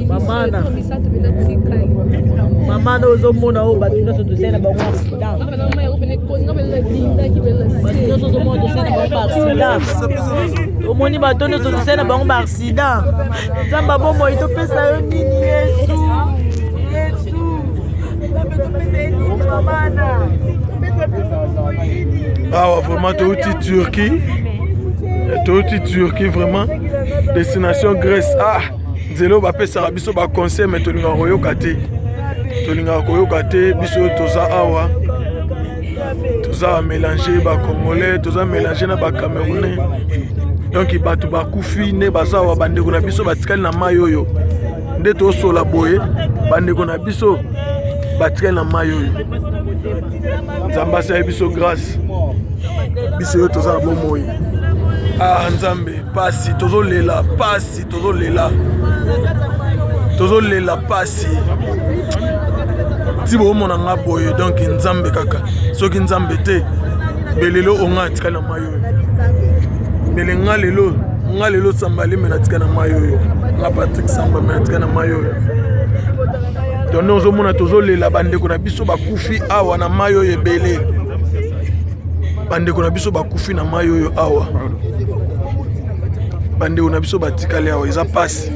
Mama mama na ozomona oyo bato nyonso tosali na bango accident, bato nyonso ozomona tosali na bango baaccident, omoni bato nyonso tosali na bango baaccident. Nzambe abomoi, topesa yo nini? Yesu, Yesu, Nzambe, topesa ye nini? Mamana, topesa biso bomoi nini? Awa vraiment touti Turquie, touti Turquie vraiment, destination Grèce. Ah, nzela oyo bapesaka biso baconseil, mais tolingaka koyoka te, tolingaka koyoka te. Biso oyo toza awa, toza mélange bacongolais, toza mélange na bacamerounais. Donc bato bakufi nde baza awa, bandeko na biso batikali na mai oyo. Nde tosola boye, bandeko na biso batikali na mai oyo. Nzambe asali biso grâce, biso oyo toza na bomoi. Ah Nzambe, pasi, tozolela pasi, tozolela, tozolela pasi ti boomona nga boye. Donc Nzambe kaka, soki Nzambe te, belelo onga atikali na mai oyo. Mbele nga lelo, nga lelo Samba Lembe natikali na mai oyo, nga Patrik Samba me natikali na mai oyo. Donc nde ozomona tozolela, bandeko na biso bakufi awa na mai oyo ebele, bandeko na biso bakufi na mai oyo awa, bandeko na biso batikali awa. Eza pasi,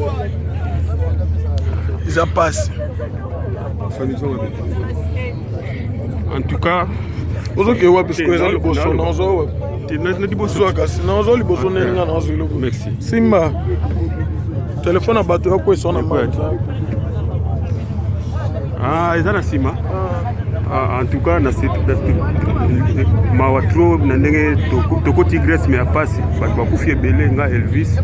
eza pasi. En tout cas. Ozokee wapi sikoyo? Eza liboso nazo liboso. Kasi nazo liboso ndenge nga nazo eloko. Merci. Simba telefone ya bato yakwesa na mai. Ah, eza na nsima. Ah, en tout cas na mawa trop na ndenge tokoti Grèce, mais ya pasi, bato bakufi ebele. Nga Elvis,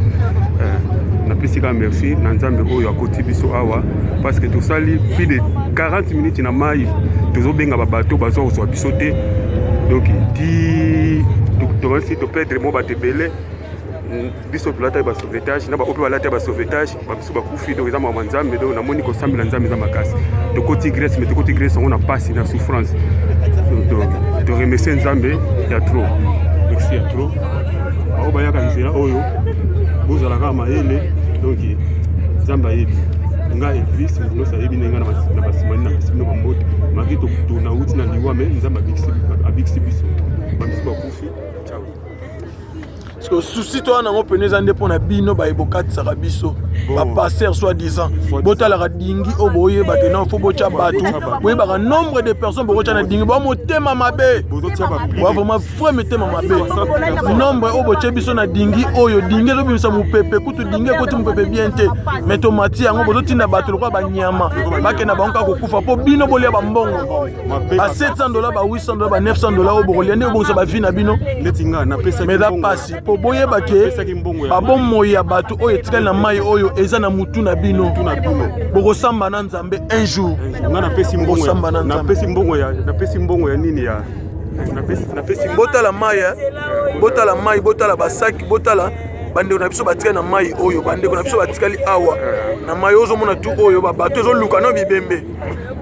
napesi kaka merci na Nzambe oyo akoti biso awa, parce que tosali plus de 40 minutes na mai, tozobenga babato, bazwa kozwa biso te. Donc ti tokanisi toperdre mo bato ebele. Biso tolataki basauvetage na baoyo mpe balataki basauvetage, babiso bakufi. Donc eza makambo ya Nzambe. Donc namoni kosambela Nzambe eza makasi. Tokoti Grèce, mais tokoti Grèce yango na pasi, na souffrance. Toremercie Nzambe ya trop, merci ya trop. Bao bayaka nzela oyo, bozala kaka mayele. Donc Nzambe ayebi nga Elvis, moto nyonso ayebi ndenge nga na basimani. Napesi bino bambote maki. Nauti na liwa, mais Nzambe abikisi biso, bamisu bakufi. Ciao. Parce que souci to wana yango pene eza nde mpo na bino baye bokatisaka biso, bapasser soi-disant. Botalaka dingi oyo, boyeba ke non, faut botya bato, boyebaka nombre de personnes bokotya na dingi. Boa motema mabe, boa vraiment vrai motema mabe. Nombre oyo botye biso na dingi oyo, dingi ezobimisa mopepe, kutu dingi ekoti mopepe bien te, mais tomati yango, bozotinda bato lokola banyama, bakenda bango kaka kokufa mpo bino bolia bambongo ba 700 $, ba 800 $, ba 900 $ oyo bokolia nde obongisa bavie na bino. Neti nga napesaki. Mais eza pasi mpo boyeba ke babomoi ya bato oyo etikali na mai oyo eza na mutu na bino. Bokosamba na Nzambe un jour. Nga napesi mbongo. Bokosamba na Nzambe. Napesi mbongo ya, napesi mbongo ya nini ya, napesi. Botala mai, botala mai, botala basaki, botala bandeko na biso batikali na mai oyo, bandeko na biso batikali awa na mai oyo. Ozomona tu oyo babato ezoluka no bibembe,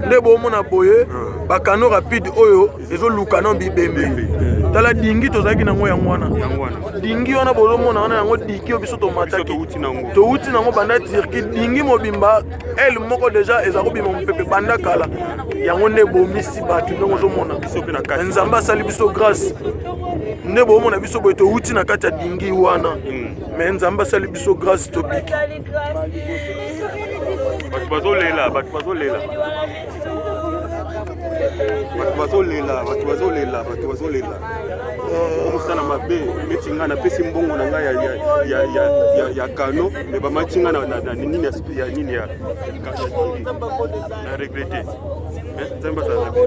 nde bomona boye bacanot rapide oyo ezoluka no bibembe. Tala dingi tozalaki nango, yango wana dingi wana bozomona wana, yango dingi oyo biso tomataki, touti nango banda Turquie. Dingi mobimba ele moko déjà eza kobima mopepe banda kala, yango nde ebomisi bato. Ndenge ozomona, Nzambe asali biso grâce, nde bomona biso boye, touti na kati ya dingi wana, mais Nzambe asali biso grâce, tobiki. Bato bazolela, bato bazolela, bato bazolela, bato bazolela, bato bazolela. Mosala mabe. Neti ngai napesi mbongo na ngai ya canot, mais bamati ngai na nini ya nini ya na regretter. Nzambe azala na bino.